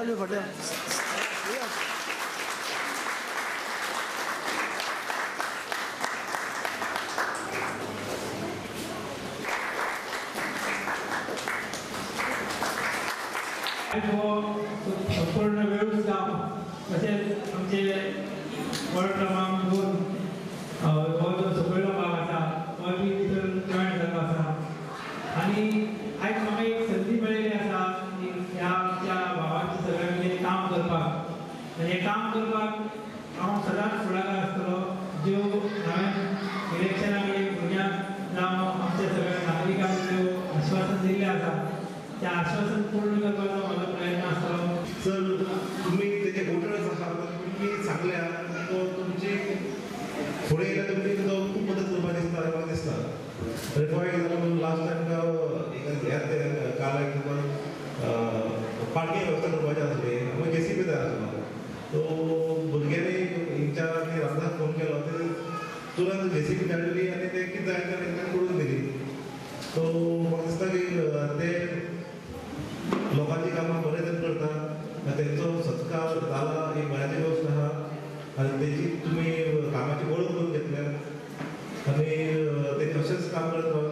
फाटल्यान फाटल्यान संपूर्ण वेळूस गांव तशेंच आमचे वॉर्ड क्रमांक 2 हो जो सकयलो भाग आसा तो बी भितर जॉयन जाल्लो आसा आनी आयज म्हाका एक संदी मेळिल्ली आसा की ह्या आमच्या भावांच्या सगळ्यांनी काम करपाक आनी हें काम करपाक हांव सदांच फुडाकार आसतलो. ज्यो हांवें इलेक्शना कडेन भुरग्यांक जावं आमच्या सगळ्या नागरिकांक ज्यो आश्वासन दिल्लें आसा तें आश्वासन पूर्ण करपाचो म्हजो प्रयत्न आसतलो. सर तुम्ही त्याचे वोटर्स आहात, तुम्ही सांगल्या तो तुमची फुडें येयल्यार तुमची तो खूब मदत करपाक दिसता म्हाका दिसता. फॉर एक्झाम्पल लास्ट टायम काल एक तुका पार्किंग वेवस्था करपाची आसली, आमकां जेसीबी जाय आसलो, तो भुरग्यांनी इंचार्ज रामदास फोन केलो, ते तुरंत जेसीबी धाडली आनी ते कितें जाय तें करून दिली. सो म्हाका दिसता की ते लोकांची कामां बरे तरेन करता, तेंचो सत्कार जाला ही बऱ्याची गोश्ट आहा आनी तेजी तुमी कामाची वळख करून घेतल्या आनी ते तशेंच काम करत रावचें.